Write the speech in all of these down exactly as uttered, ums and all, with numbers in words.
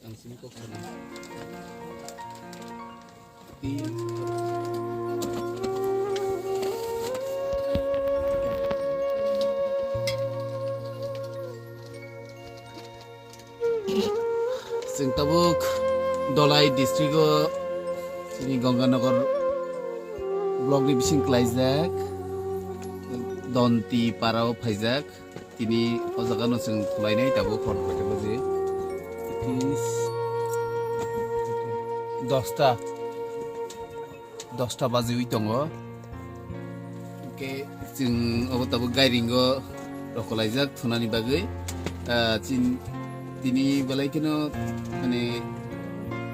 Chwng tabuk Dholai district o chini Ganganagar block ni bising klaijak Donti para o phaijak. Tini o jaga no chwng khwlainai tabuk hor kota baje. It is dosta, dosta bajiwi tongo. Hwnkhe chwng obo tabuk gairingo rokolaijak thunani bagwi. Ah, chin-, tini belai kheno, mane,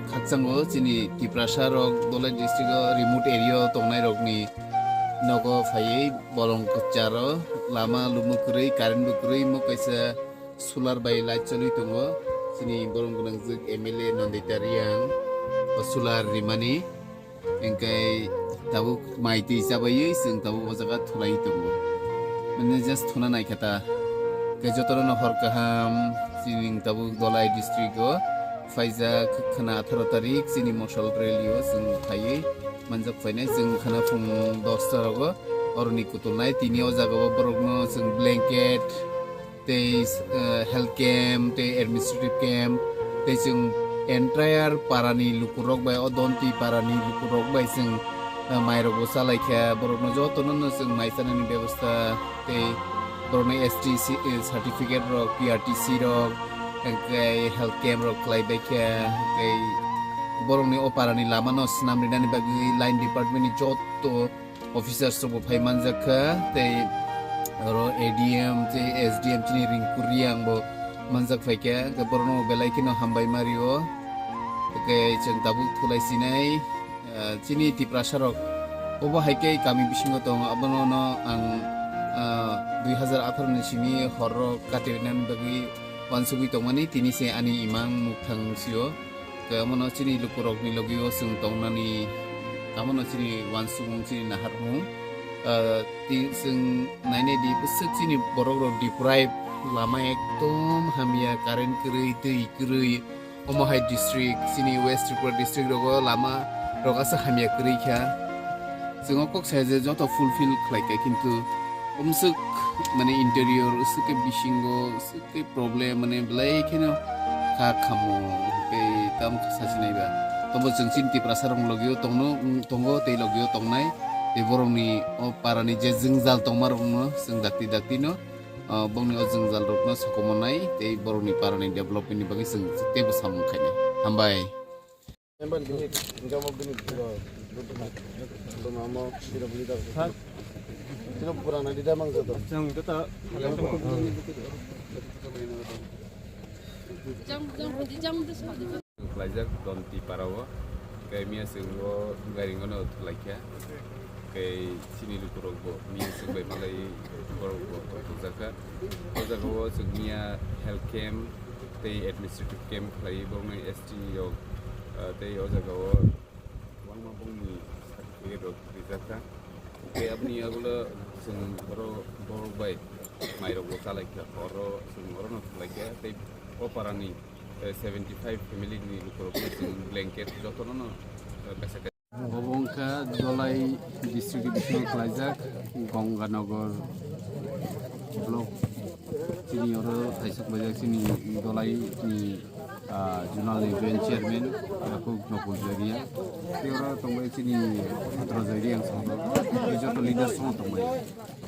khakchango chini Tiprasa rok Dholai district o remote area o tongnai rokni nogo phaiwi bolong kwcharo lama lumo kwrwi, current bo kwrwi, mo kaisa solar bai light choli tongo. Chini borom gwnangjwk M L A Nandita Reang o solar rimani. Hwnkhe tabuk mai twi chabaiwi chwng tabuk o jaga thulai tongo. Mane just thuna naikha ta. Khe jotono no hor kaham chini tabuk Dholai district o phaijak khwna atharo tarik chini mosol rally o chwng phaiwi manjak phainai chwng khwna phung dosta rogo oroni kutulnai tini o jaga o borokno chwng blanket tei, eh, health camp, tei administrative camp, tei chwng entire parani lukurok bai, o Donti parani lukurok bai chwng, eh, mairokbo chalaikha, borokno jotono no chwng mai chanani bebosta, tei borokno S T C, eh, certificate rok, P R T C rok, tei health camp rok khlai baikha, tei borokni o parani lamano swnam rinani bagwi line department ni joto officers rok bo phai manjak kha, tei oro A D M tei S D M chini Rinku Reang bo manjak phai kha, hwnkhe borokno belai kheno hambai ma rio. Hwnkhe chwng tabuk thulai sinai, ah, chini Tiprasa rok obo hai khe kami bisingo tongo, abono no ang, ah, dui hazar atharo ni simi hor rok kati nani bagwi uansugwi tongmani, tini se ani imang mukthang sio. Tei omono chini lukurokni logio chwng tongnani, tamono chini uansukmung, chini naharmung. Ah, ti-, chwng nainai di, bwswk chini borokrok deprive, lama ekdom hamya, current kwrwi, twi kwrwi. Omo hai district, chini West Tripura district rogo lama rok aswk hamya kwrwi kha. Chwng o kok saya je joto fulfill khlai kha, kintu omswk, mane, interior, aswk khe bisingo, aswk khe problem, mane, belai kheno kha khamo, tei tamo khe sasinai ba. Tobo chwng chini Tiprasa rok logio tongno, tongo tei logio tongnai, tei borokni o parani je jwngjal tongma rokno chwng dakti dakti no, ah, bongni o jwngjal rokno sokomornai, tei borokni parani development ni bagwi chwng teibo samung khainai. Hambai. Member gini, jawab gini, dua, dua, dua, mama, sira beli dah. Sira purana di damang jatuh. Jang jatuh. Jang, jang, jang, jang. Khlaijak Donti para o, khe miya chwng o gairing o no thwlaikha. Khe chini lukurok bo miya chwng bai malai borok bo tongjakha. O jaga o chwng miya health camp tei administrative camp khlai borokni S T rok, ah, tei o jaga o kwbangma bongni certificate rok rijakha. Tei aboni yagulo chwng oro borok bai mairok bo chalaikha, oro chwng orono thwlaikha tei o parani, eh, seventy five family ni lukurok chwng blanket jotono no, eh, kaisa kaisa. Obo wngkha Dholai district ni bisingo khlaijak Gonganagar block. Chini oro thaisok laijak chini Dholai ni, ah, zonal ni joint chairman, Yakub Nopol Joria. Tei oro tongbai chini Phatro Joria ang song. Tei joto leaders song tongbai.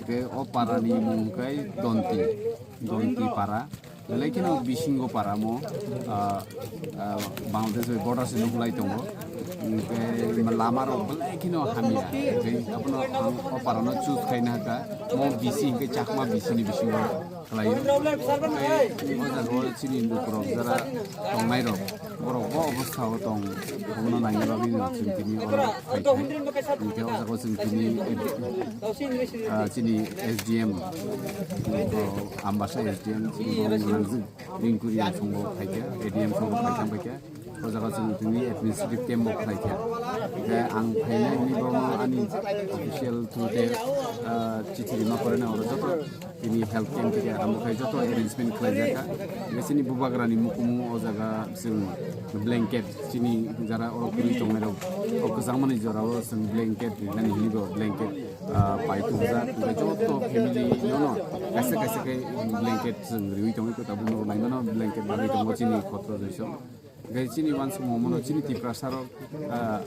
Tei o para ni mung khe Donti, Donti para. Belai kheno bisingo paramo, ah, ah, Bangladesh bai border se nuklai tongo. Hingke lama rok belai kheno hamya. Hingke abono ang o parano choose khaina hakha. Mo bisi hingke Chakma bisi ni bisingo khlaio. Tei o jaga o chini lukurok jara tongnai rok, borok bo obostha o tong, obono naina bagwi no chwng tini oro phai thai. Hingke o jaga o chwng tini, ah, chini S D M, o Ambasa S D M, chini bo nangjwk. Ringkuri ang songbo phaikha, A D M songbo phaikha, phaikha. O jaga chwng tini administrative camp bo khlai kha. Hwnkhe ang phainai ni bo ani official through te, ah, chithi rima pore na oro joto tini health camp theke amo khai joto arrangement khlai jak kha. Hwnkhe chini bubagra ni mukumu o jaga chwng blanket chini jara oro kwrwi tongnai rok o kwchangma ni jora o chwng blanket rinani hwnwi bo blanket, ah, pai tubujak. Hwnkhe joto family no no kaisa kaisa khe blanket chwng riwi tongwi khe tabuk no naimano blanket bagwi tongo chini khotro joiso. Hwnkhe chini uansukmung mano chini Tiprasa rok, ah,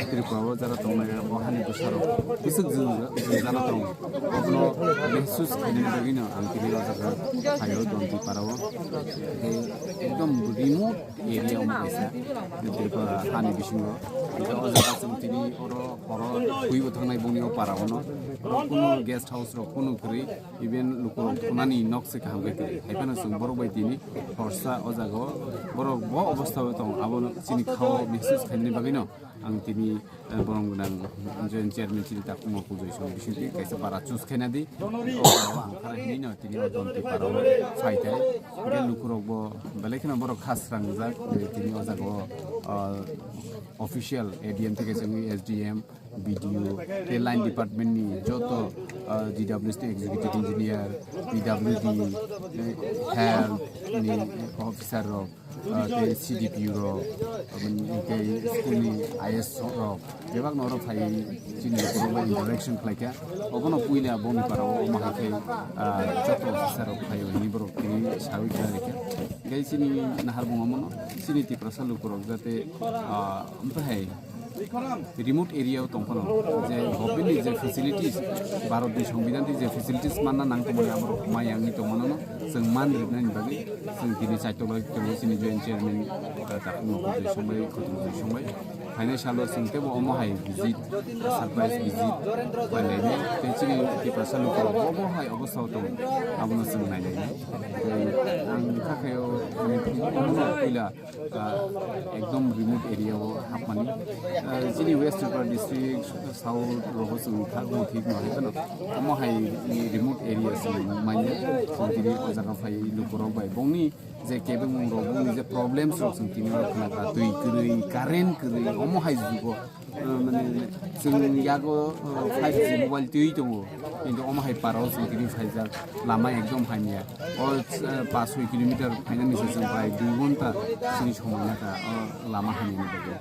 Tripura o jara tongnai o hani bwsa rok bwswk jwngjala tong. Obono mehsus khainani bagwi no ang tini o jaga phaio Dontipara o. Hwnkhe ekdom remote area omo kaisa Tripura hani bisingo. Hwnkhe o jaga chwng tini oro horo huibo thangnai bongni o para o no. Oro kunu guest house rok kunu kwrwi. Even lukurok thunani nok se kaham khe kwrwi. Hai phano chwng borok bai tini horsa o jaga o borok bo obostha o tong. Abo chini khao mehsus khainani bagwi no ang tini, eh, borom gwnang joint chairman chini Takhukma Kujoy song bisingtwi kaisa para choose khaina di. O jaga o ang khara hinwi no tini o Dontipara o phai thai. Hwnkhe lukurok bo belai kheno borok kha srangjak, eh, tini o jaga o, ah, official A D M theke chwngwi S D M, B D O, tei line department ni joto, ah, G W S ni executive engineer, P W D, eh, health ni officer rok, ah, tei C D P O rok, aboni tei school ni I S rok, bebak no oro phai chini borok bai interaction khlai kha. Obono puila boni para o omo hai khe, ah, joto officer rok phai o hini borok tini sawi khlai kha. Tei chini nahar bung omono chini Tiprasa lukurok jate, ah, omo hai remote area o tong phano je government ni je facilities, Bharat ni Songbidan ni je facilities manna nang tongmani aborok mai yang ni tongmano no chwng man rwnani bagwi chwng tini chaitolai tongo chini joint chairman, uh, Takhukma Kujoy song bai, Khotong Kujoy song bai. Phainai salo chwng tebo omo hai visit, surprise visit bai lainai. Tei chini Tiprasa lukurok bo omo hai obostha o tongo, abono chwng nai lainai. Tei ang kha khe o, ani, omo no puila ah, ekdom remote area o hapmani. Ah, chini West Tripura district, South rogo chwng thangmo thik no hai phano. Omo hai ni remote area chwng manya, chwng tini o jaga phai lukurok bai bongni je kebengmung rok, bongni je problems rok chwng tini oro khna kha, twi kwrwi, current kwrwi, omo hai jugo. Ah, mane, chwng yago, ah, five G mobile twi tongo, kintu omo hai para o chwng tini phaijak, lama ekdom hamya. O, ah, paanch soi kilometer phainani se chwng prai dui ghonta chini somoi naka, o lama hamyani bagwi.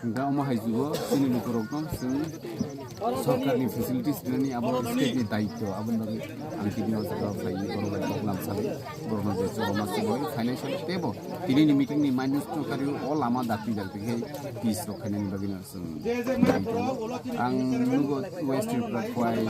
Hwnkhe omo hai jugo chini lukurokno chwng sorkarni facilities rinani abo state ni daityo, aboni bagwi ang tini o jaga phai borok bai kok lamsali, borokno je chobama chobwi financial tebo tinini meeting ni minus no karwi o lama dakti dakti khe peace rok khainani bagwino. Ang nugo West Tripura kwai.